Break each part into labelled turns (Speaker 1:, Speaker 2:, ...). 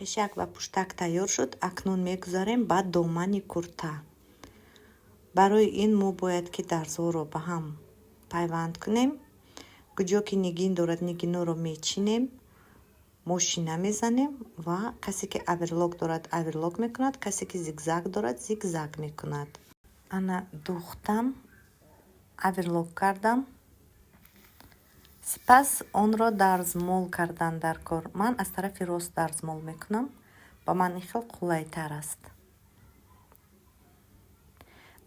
Speaker 1: Пешак ва пуштак тайёр шуд. Акнун мегузарем ба домани курта. Барои ин мо бояд ки дарзҳоро ба ҳам пайванд кунем. Куҷо ки нигин дорад, нигинҳоро мечинем, мошина мезанем ва касе ки оверлок дорад, оверлок мекунад, касе ки зигзаг дорад, зигзаг мекунад. Ана духтам, оверлок кардам. Сипас онро дарзмол кардан дар кор. Ман аз тарафи рост дарзмол мекунам, ба ман ин хел қулайтар аст.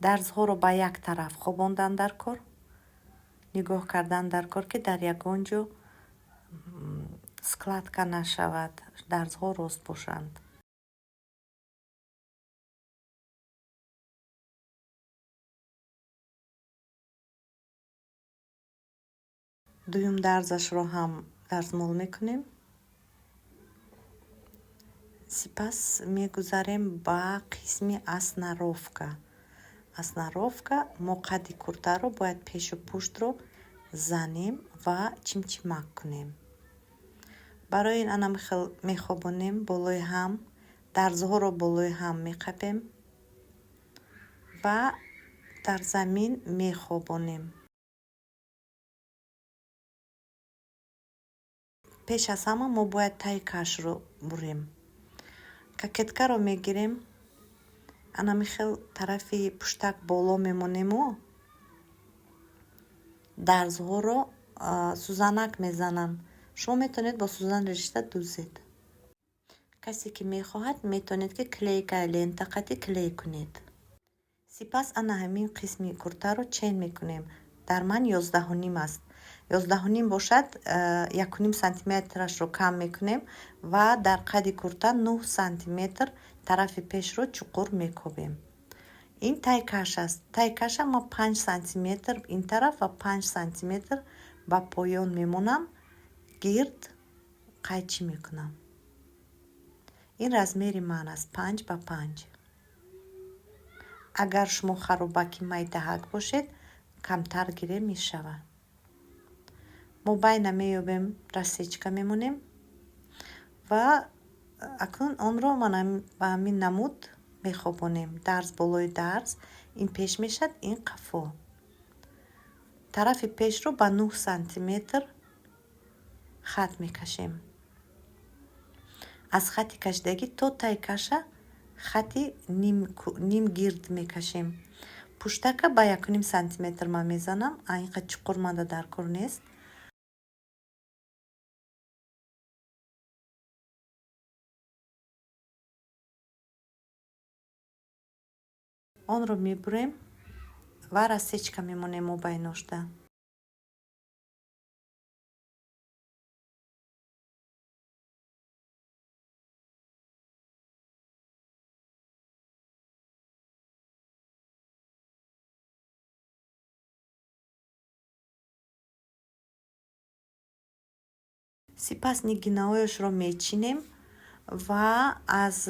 Speaker 1: Дарзҳоро ба як тараф хобондан дар кор, нигоҳ кардан дар кор, ки дар ягон ҷо складка нашавад, дарзҳо рост бошанд. Дуюм дарзашро ҳам дарзмол мекунем. Сипас мегузарем ба қисми основка. Основка мо қадди куртаро бояд пешу пуштро занем ва чимчимак кунем. Барои ин ана хел мехобонем болои ҳам, дарзҳоро болои ҳам меқапем ва дар замин мехобонем. Пеш аз ҳама мо бояд таи кашро бурем. Кокеткаро мегирем, ана михел тарафи пуштак боло мемонему дарзҳоро сӯзанак мезанам. Шумо метавонед бо сӯзан ришта дӯзед. Касе ки мехоҳад, метавонед ки клейкая лента қати клей кунед. Сипас ана ҳамин қисми куртаро чен мекунем. Дар ман 11.5 аст. 11.5 бошад, 1.5 сантиметрашро кам мекунем ва дар қади курта 9 сантиметр тарафи пешро чуқур мекобем. Ин тайкаш аст. Тайкаша ма 5 сантиметр ин тараф ва 5 сантиметр ба поён мемонам, гирд қайчӣ мекунам. Ин размери ман аст, 5 ба 5. Агар шумо харобаки майдаҳак бошед, камтар гире мешавад. Мо байна меёбем, рассечка мемонем ва акнун онро ба ҳамин намуд мехобонем. Дарз болои дарз, ин пеш мешавад, ин қафо. Тарафи пешро ба 9 сантиметр хат мекашем. Аз хати кашидагӣ то таи каша хати нимгирд мекашем. Пуштака ба 1.5 сантиметр ман мезанам, ин қад чуқур манда дар кор нест. Онро мебурем ва рассечка мемонем мобайношда. Сипас нигинаҳояшро мечинем ва аз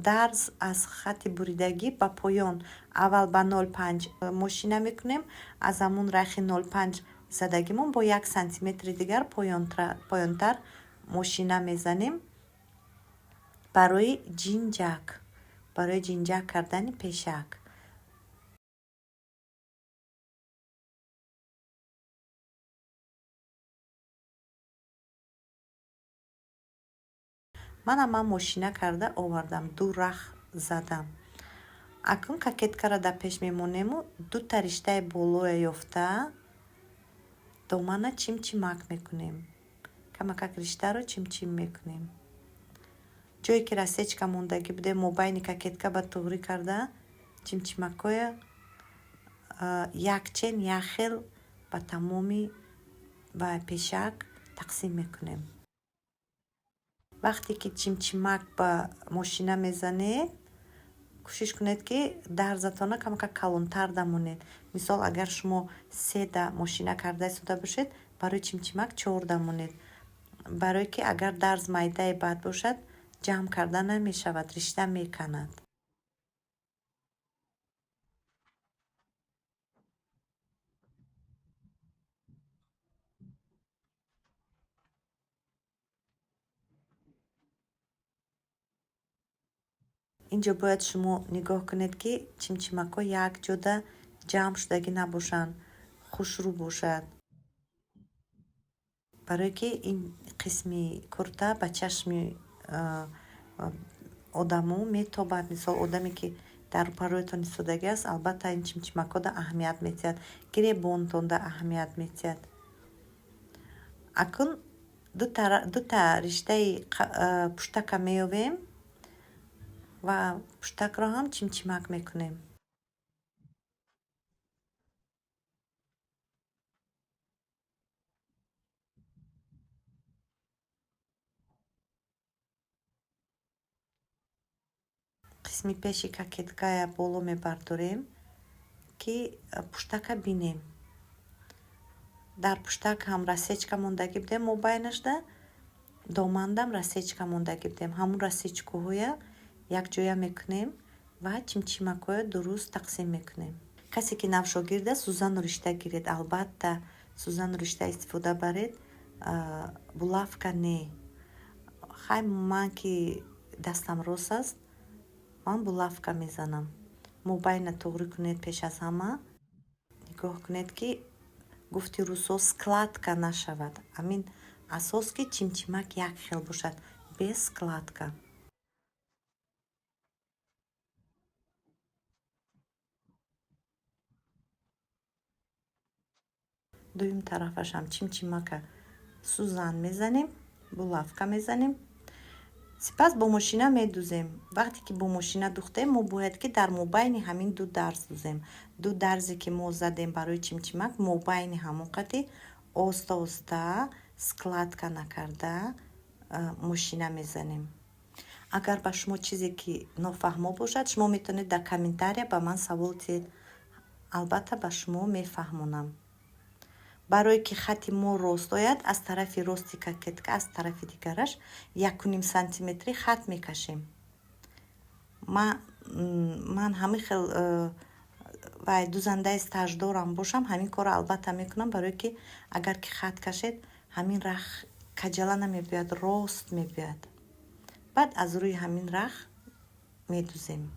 Speaker 1: дарз, аз хати буридагӣ ба поён аввал ба 0,5 мошина мекунем, аз ҳамун рахи 0,5 задагимон бо 1 сантиметри дигар поёнтар мошина мезанем барои ҷинҷак, барои ҷинҷак кардани пешак. Манам ман мошина карда овардам, ду рах задам. Акнун кокеткаро дар пеш мемонему дута риштаи болоя ёфта домана чимчимак мекунем. Камакак риштаро чимчим мекунем. Ҷое ки рассечка мондагӣ буде, мобайни кокетка ба туғрӣ карда чимчимакҳоя якчен як хел ба тамоми ба пешак тақсим мекунем. Вақте ки чимчимак ба мошина мезанед, кӯшиш кунед ки дарзатона камакак калонтар дамонед. Мисол, агар шумо 3 да мошина карда истода бошед, барои чимчимак 4 дамонед. Барое ки агар дарз майдаи бад бошад, ҷамъ карда намешавад, ришта меканад. Инҷо бояд шумо нигоҳ кунед, ки чимчимакҳо як ҷода ҷамъ шудагӣ набошанд, хушрӯ бошад, барое ки ин қисми курта ба чашми одамо метобад. Мисол, одаме ки дар рӯпарӯятон истодагӣ аст, албатта, ин чимчимакҳода аҳамият метиҳад, гиребонтонда аҳамият метиҳад. Акнун дута риштаи пуштака меёвем ва пуштакро ҳам чимчимак мекунем. Қисми пеши кокеткая боло мебардорем, ки пуштака бинем. Дар пуштак ҳам рассечка мондагӣ будем, мобайнашда домандам рассечка мондагӣ будем. Ҳамун рассечкаҳоя якҷоя мекунем ва чимчимакҳоя дуруст тақсим мекунем. Касе ки навшогирд аст, сӯзану ришта гиред. Албатта, сӯзану ришта истифода баред, булавка не. Хай, ман ки дастам рост аст, ман булавка мезанам. Мобайна туғрӣ кунед. Пеш аз ҳама нигоҳ кунед, ки, гуфти русо, складка нашавад. Ҳамин асос, ки чимчимак як хел бошад, без складка. Дуюм тарафашам чимчимака сӯзан мезанем, булавка мезанем, сипас бо мошина медузем. Вақте ки бо мошина духтем, мо бояд ки дар мобайни ҳамин ду дарз дузем. Ду дарзе ки мо задем барои чимчимак, мобайни ҳамон қати оста оста, складка накарда, мошина мезанем. Агар ба шумо чизе ки нофаҳмо бошад, шумо метавонед дар комментария ба ман савол диҳед, албатта, ба шумо мефаҳмонам. Барое ки хати мо рост ояд, аз тарафи рости кокетка аз тарафи дигараш 1,5 сантиметрӣ хат мекашем. Ман ҳамин хел вай дузандаи стаждорам бошам, ҳамин корро албатта мекунам, барое ки агар ки хат кашед, ҳамин рах каҷала намебиёяд, рост мебиёяд. Баъд аз рӯи ҳамин рах медузем.